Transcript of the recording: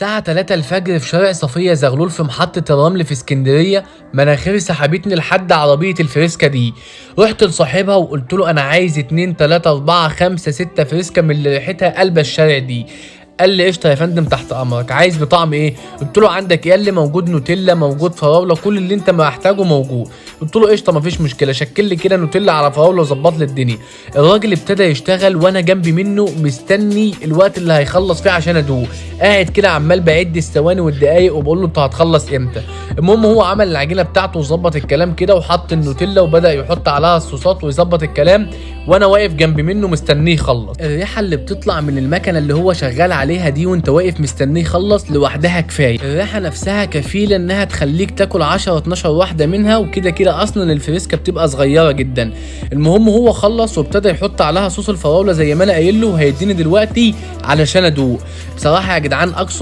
الساعة 3 الفجر في شارع صفية زغلول في محطة الرمل في اسكندرية، مناخيري سحبتني لحد عربية الفريسكا دي. رحت لصاحبها وقلت له أنا عايز 2 3 4 5 6 فريسكا من اللي ريحتها قلب الشارع دي. قال لي قشطه يا فندم تحت امرك، عايز بطعم ايه؟ قلت له عندك ايه؟ قال لي موجود نوتيلا، موجود فراوله، كل اللي انت محتاجه موجود. قلت له قشطه مفيش مشكلة، شكل لي كده نوتيلا على فراوله وظبط لي الدنيا. الراجل ابتدى يشتغل وانا جنبي منه مستني الوقت اللي هيخلص فيه عشان ادوق، قاعد كده عمال بعد الثواني والدقايق وبقول له انت هتخلص امتى. المهم هو عمل العجينة بتاعته وظبط الكلام كده وحط النوتيلا وبدا يحط عليها الصوصات ويظبط الكلام، وانا واقف جنب منه مستنيه يخلص. الريحة اللي بتطلع من المكنه اللي هو شغال عليها دي وانت واقف مستنيه يخلص لوحدها كفاية. الريحة نفسها كفيله انها تخليك تاكل 10 12 واحدة منها، وكده كده اصلا الفريسكا بتبقى صغيرة جدا. المهم هو خلص وابتدى يحط عليها صوص الفراوله زي ما انا قايل له، وهيديني دلوقتي علشان ادوق. بصراحة يا جدعان اقسم